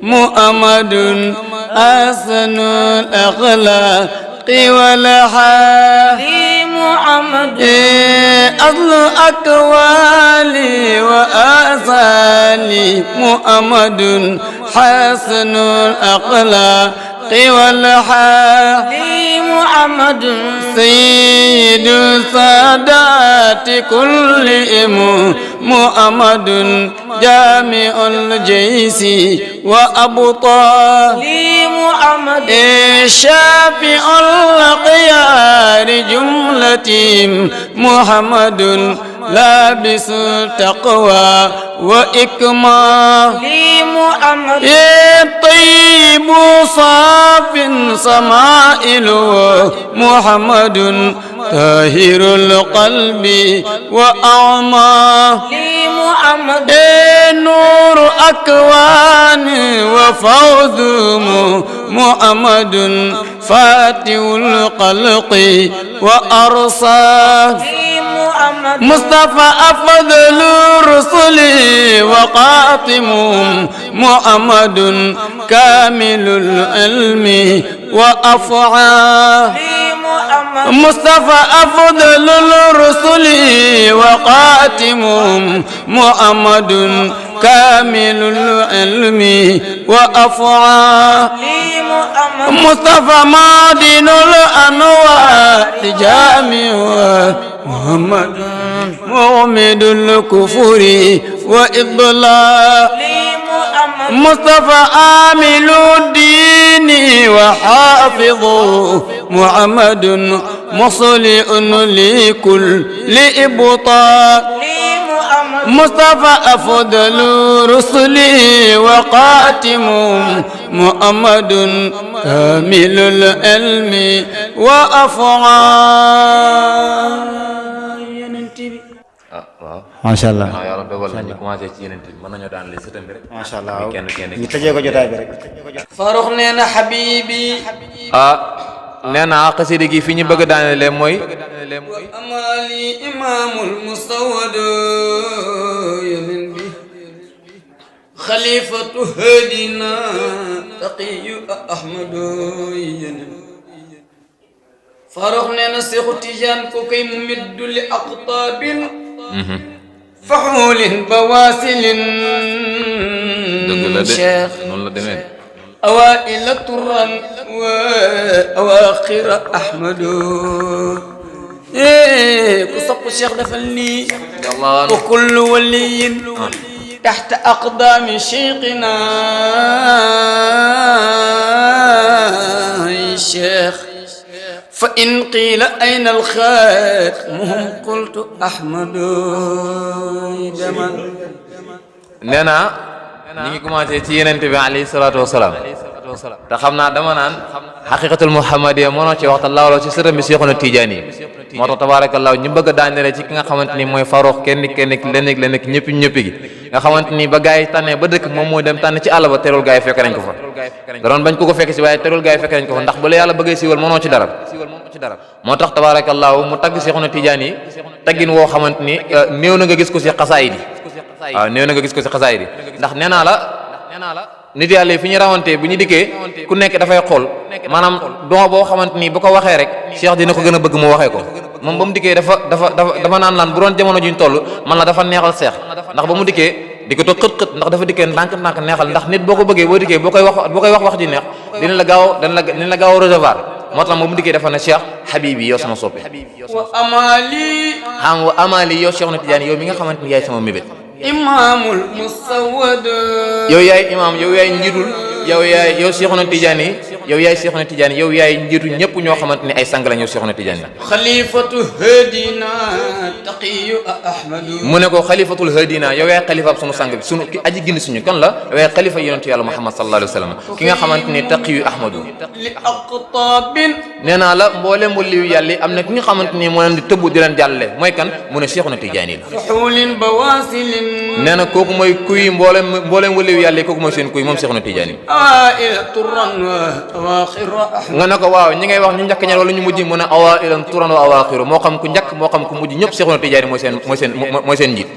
محمد أحسن الأخلاق والحال محمد أصل أقوالي وآصالي محمد حسن الأخلاق والحال محمد سيد السادات كلهم محمد جامع الجيش وأبطال محمد شافع الخيار جملتهم محمد لابس التقوى وإكمال محمد طيب صاف سمائل محمد طاهر القلب وأعمى محمد نور أكوان وفوز محمد فاتح الخلق وأرصاد مصطفى أفضل الرسل وقاتمهم محمد كامل العلم وأفعال مصطفى أفضل الرسل وقاتمهم محمد كامل العلم وأفعال مصطفى معدن الأنوار جامع محمد مؤمد الكفر وإضلال مصطفى عامل الدين وحافظ محمد مصلئ لكل إبطال مصطفى أفضل رسله وقاتمهم محمد كامل العلم وأفعال macha allah yàlla dogal na ñu commencé ci yeneen mën nañoo daan li sëtam bi rek macha allah kenn ñu tëjee ko jotaay bi rek Farokh nee na habibi nee na xasida gi fi ñu bëgg daanele mooy amali imamul musawwad yemen bi khalifatu hadina taqiyu ahmadu yemen Farokh nee na Seexu Tijaan ko koy mumiddu li aqtabin فحول بواسل شيخ أوائل طرا وأواخر أحمد كصب الشيخ دفلني وكل ولي تحت أقدام شيخنا الشيخ فإن قيل أين الخاتم قلت أحمد nee na ñi ngi commencé ci yenente bi alayhi salaatu wasalaam te xam naa dama naan xaqiqatul muhammadiya mënoo ci waxta lawloo ci sërëm bi Seexuna Tijaan yi moo tax tabaarakallaahu ñu bëgg a daanele ci ki nga xamante ni mooy Farokh kenn lenn ñëpp gi nga xamante ni ba gars yi tànnee ba dëkk moom mooy dem tànn ci àll ba terul gars yi fekk nañ ko fa da doon bañ ko fekk si waaye terul gars yi fekk nañ ko fa ndax bu la yàlla bëggee siiwal mënoo ci dara moo tax tabaarakallaahu mu tagg Seexuna Tijaan yi taggin woo xamante ni néew na nga gis ko si xasaayid yi waaw néew na nga gis ko si xasaayid yi ndax nee naa la nit yàlla yi fi ñu rawantee bu ñu dikkee ku nekk dafay xool maanaam don boo xamante ni bu ko waxee rek Cheikh dina ko gën a bëgg mu waxee ko moom ba mu dikkee dafa naan laan bu doon jamono juñ toll man la dafa neexal Cheikh ndax ba mu dikkee di ko toog xët ndax dafa dikkee ndànk neexal ndax nit boo ko bëggee boo dikkee boo koy wax ji neex dina la gaaw a recevoir moo tax moom mu dikkee dafa ne Cheikh Habibi yow sama soppe wa amali yow Cheikh na Tidiane yow mi nga xamante ni yaay sama mébét imamul musawwad yow yaay imam yow yaay njiitul yow Seexuna Tijaan yi yow yaay Seexuna Tijaan yi yow yaay njiitu ñëpp ñoo xamante ni ay sang la ñëw Seexuna Tijaan yi xalifatu hadina taqiyu ahmadu mu ne ko xalifatul hadina yow yaay xalifa sunu sang bi sunu ki aji gindi suñu kan la yow yaay xalifa yonentu yàlla Muhammad sallallahu alayhi wa sallam ki nga xamante ni taqiyu ahmadu li aqtabin nee naa la mboolem waliyu yàlla yi am na ki nga xamante ni moo leen di tëbb di leen jàllale mooy kan mu ne Seexuna Tijaan yi la fuhulin bawasilin nee na kooku mooy kuy mboolem waliyu yàlla yi kooku mooy seen kuy moom Seexuna Tijaan yi nga ne ko waaw ñi ngay wax ñu njëkk ñaar wala ñu mujj mu ne awailan turan wa awaaxiru moo xam ku njëkk moo xam ku mujj ñëpp Seexuna Tijaan mooy seen njiit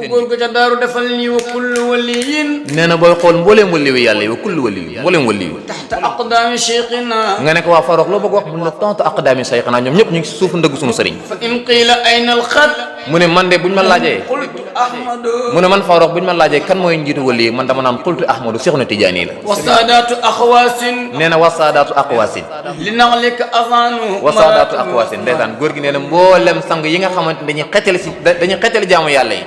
góor ga ca daaru defal ni wa kullu waliyin nee na booy xool mbooleem waliyu yàlla yi wa kullu waliyu mbooleem waliyu taxta aqdaami cheikhina nga ne ko waa Farouk loo bëgg wax mun la taxta aqdaami cheikhina ñoom ñëpp ñu ngi si suufu ndëgg suñu sëriñ fa in qiila ayna alxat mu ne man de buñ ma laajee qultu ahmadu mu ne man Farouk buñ ma laajee kan mooy njiitu waliyu man dama naan qultu ahmadu Cheikhuna Tijaani la wa saadaatu axwaasin nee na wasaadaatu aqwaasin li naxlika azanu wasaadaatu aqwaasin ndeysaan góor gi nee na mboolem sang yi nga xamante dañuy xettali jaamu yàlla yi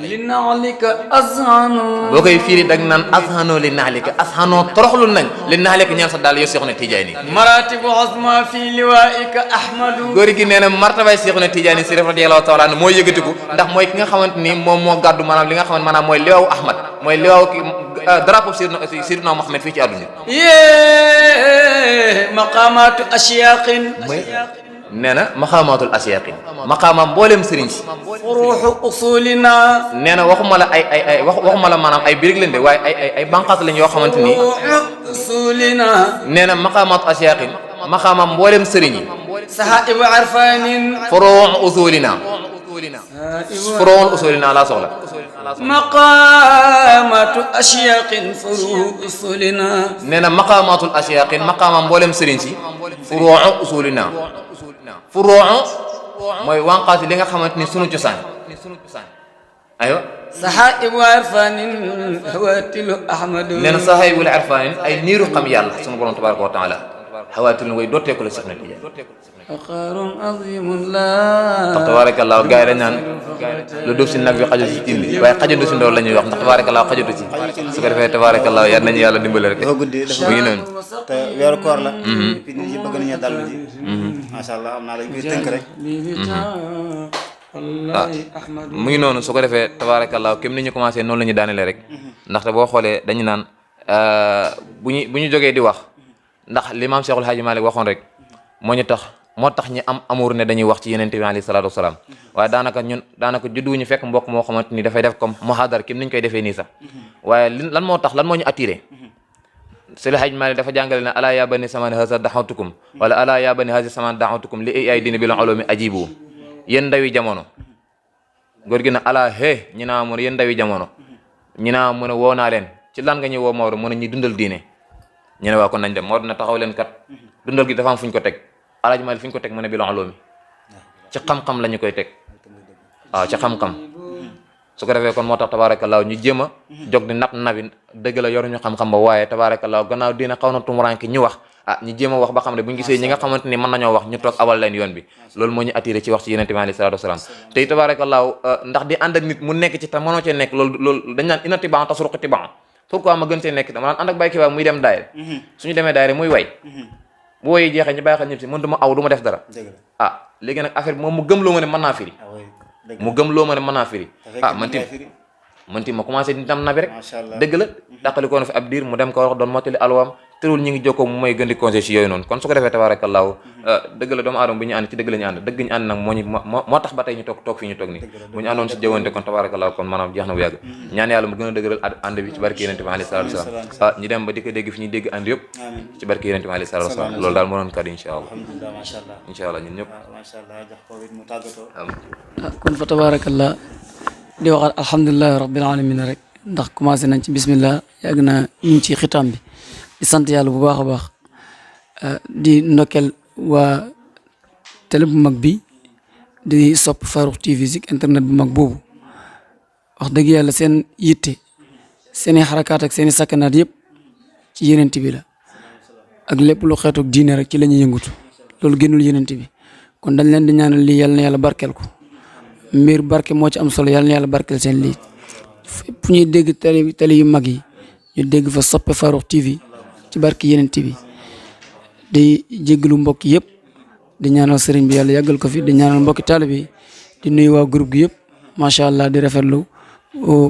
li naxlika azanu boo koy fiiri dag naan azhanoo li naxlika azhanoo toroxlu nañ li naxlika ñaan sa daal yow Cheikhuna Tijaani maratibu azma fi liwaika ahmadu góor gi nee na martabay Cheikhuna Tijaani si radiyallahu taala anhu mooy yëgatiku ndax mooy ki nga xamante ni moom moo gàddu maanaam li nga xamante maanaam mooy liwaawu Ahmad mooy liwaawu ki drapeau Seydina Muhammad fii ci àdduna maqamatu ashyaqin nee na maqamatul ashyaqin maqaama mboolem sëriñ si furuuxu usulina nee na waxuma la waxuma la maanaam ay birig leen de waaye ay banqaas lañ yoo xamante ni usulina nee na maqamatu ashyaqin maqaama mboolem sëriñ yi sahaibu arfanin furuuxu usulina furuuxu usulina laa soxla maqamatu ashyaqin furuuxu usulina nee na maqamatul ashyaqin maqaama mboolem sëriñ si furuuxu usulina furuuxu mooy wànqaas li nga xamante ni sunu cosaan aywa sahaibu arfanin hawatilu ahmadu nee na sahaibul arfanin ay niiru xam yàlla sunu borom tabaraka wa taala xawaatil way dooteeku la Cheikhuna Tijaani faqarun azimun la ndax tabaarakallaahu gars yi dañ naan lu duf si nag bi xajul si cin li waaye xajatu si ndaw la ñuy wax ndax tabaarakallaahu xajatu si su ko defee tabaarakallaahu yar nañu yàlla dimbale rek dafa guddi dafa mu ngi noonu te weeru koor la et puis nit ñi bëgg nañu dallu ji macha allah am naa dañ koy tënk rek mu ngi noonu su ko defee tabaarakallaahu kéem ni ñu commencé noonu la ñu daanelee rek ndaxte boo xoolee dañu naan bu ñu jógee di wax ndax li maam Cheikhul Hadji Malick waxoon rek moo tax ñi am amour ne dañuy wax ci yenente bi alayhi salaatu wasalaam waaye daanaka judduwuñu fekk mbokk moo xamante ni dafay def comme muhadar kim niñ koy defee nii sax waaye lan moo ñu attiré Seydi Hadji Malick dafa jàngale ne alaa yaa bani samaan haza daxawtukum wala alaa yaa bani haza samaan daxawtukum li ay dina bi la ulumi ajibu yéen ndawi jamono góor gi na alaa hee ñi naa mun yéen ndawi jamono ñi naa mun a woo naa leen ci lan nga ñuy woo Maodo mën a ñi dundal diine ñu ne waa kon nañ dem Maodo na taxaw leen kat dundal gi dafa am fu ñu ko teg Alaaji Maalik fu ñu ko teg mu ne bi la ulumi ci xam-xam la ñu koy teg waaw ci xam-xam su ko defee kon moo tax tabaarakallaahu ñu jéem a jóg di nabi dëgg la yoruñu xam-xam ba waaye tabaarakallaahu gannaaw diina xaw na tumuranke ñu wax ñu jéem a wax ba xam ne bu ñu gisee ñi nga xamante ni mën nañoo wax ñu toog abal leen yoon bi loolu moo ñu attiré ci wax ci yenente bi alayhi salaatu wasalaam tey tabaarakallaahu ndax di ànd ak nit mu nekk ci te mënoo cee nekk loolu dañ naan ina tibaan tasruqu tibaan pourquoi ma gën see nekk dama naan ànd ak Baye Kiba muy dem daayira suñu demee daayira muy way bu woyee jeexee ñu bàyyi xel ñëpp si mën du ma aw du ma def dara léegi nag affaire bi moom mu gëm loo ma ne mën naa firi man tim ma commencé di tam nabi rek dëgg la dàqalikoo na fi ab diir mu dem ko wax doon mottali alwaam terul ñu ngi jokkoo mu may gën di conseil si yooyu noonu kon su ko defee tabaarakallaahu dëgg la doomu aadama bu ñu ànd ci dëgg la ñu ànd dëgg ñu ànd nag moo tax ba tey ñu toog fii ñu toog nii bu ñu àndoon si jëwante kon tabaarakallaahu kon maanaam jeex na bu yàgg ñaan yàlla mu gën a dëgëral ànd bi ci barke yonent bi alayhi salaatu wasalaam ñu dem ba di ko dégg fi ñuy dégg ànd yëpp ci barke yonent bi alayhi salaatu wasalaam loolu daal moo doon kàddu incha allah incha allah ñun ñëpp kon fa tabaarakallaa di waxaat alhamdulilahi rabbil alamin rek ndax commencé nañ ci bismillah yàgg na ñu ngi ci xitaam bi di sant yàlla bu baax a baax di ndokkeel waa télé bu mag bi di sopp Farokh TV Zik internet bu mag boobu wax dëgg yàlla seen yitte seen i xarakaat ak seen i sakkanaat yëpp ci yenent bi la ak lépp lu xeetoog diine rek ci la ñuy yëngutu loolu génnul yenent bi kon dañ leen di ñaanal lii yàlla na yàlla barkeel ko mbir barke moo ci am solo yàlla na yàlla barkeel seen lii fu ñuy dégg télé yu mag yi ñu dégg fa soppe Farokh TV ci barke yenent bi di jéggalu mbokk yëpp di ñaanal sëriñ bi yàlla yàggal ko fi di ñaanal mbokki taalibe yi di nuyu waa groupe gi yëpp macha allah di rafetlu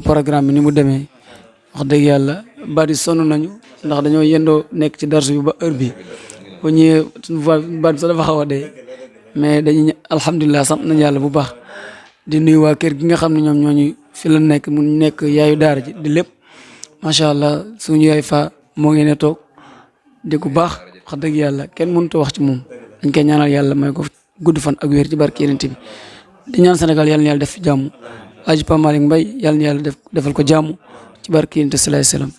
programme bi ni mu demee wax dëgg yàlla ba di sonn nañu ndax dañoo yendoo nekk ci darsu bi ba heure bi bu ñëwee baat bi sax dafa xaw a dee mais dañuy alhamdulilah sant nañu yàlla bu baax di nuyu waa kër gi nga xam ne ñoom ñooñu fi la nekk mu nekk yaayu daara ji di lépp macha allah suñu yaay fa moo ngi ne toog di ku baax wax dëgg yàlla kenn mënut a wax ci moom dañ koy ñaanal yàlla may ko gudd fan ak wér ci barke yeneen bi di ñaan Sénégal yàlla na yàlla def fi jàmm Aji Pa Malick Mbaye yàlla na yàlla defal ko jàmm ci barke Yonent salaay salaam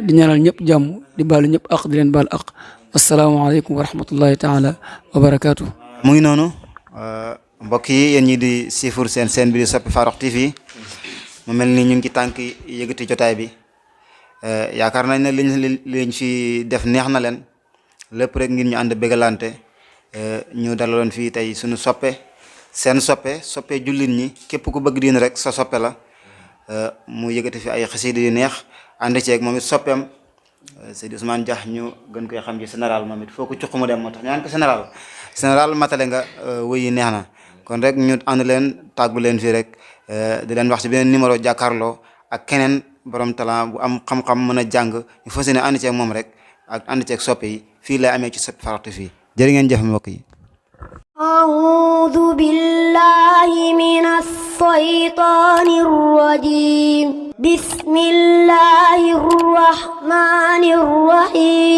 di ñaanal ñëpp jàmm di baalu ñëpp ak di leen baal ak asalaamaaleykum wa rahmatullahi taala wa barakaatu. mu ngi noonu mbokk yi yéen ñi di siifur seen bi di Sope Farokh TV mu mel ni ñu ngi ci tànk yëgati jotaay bi yaakaar nañ ne liñ fi def neex na leen lépp rek ngir ñu ànd bégalante ñu dalaloon fii tey suñu seen soppe jullit ñi képp ku bëgg diin rek sa soppe la mu yëgati fi ay xasida yu neex ànd ceeg moom it soppeem Seydi Ousmane Dia ñu gën koy xam ci général moom it foo ko cuq mu dem moo tax ñu naan ko général matale nga wëy yi neex na kon rek ñu ànd leen tàggu leen fii rek di leen wax ci beneen numéro jàkkaarloo ak keneen borom talent bu am xam-xam mën a jàng ñu fas yéene ànd ceeg moom rek ak ànd ceeg soppe yi fii lay amee ci Sope Farokh TV jërë ngeen jëf mbokk yi. أعوذ بالله من الشيطان الرجيم بسم الله الرحمن الرحيم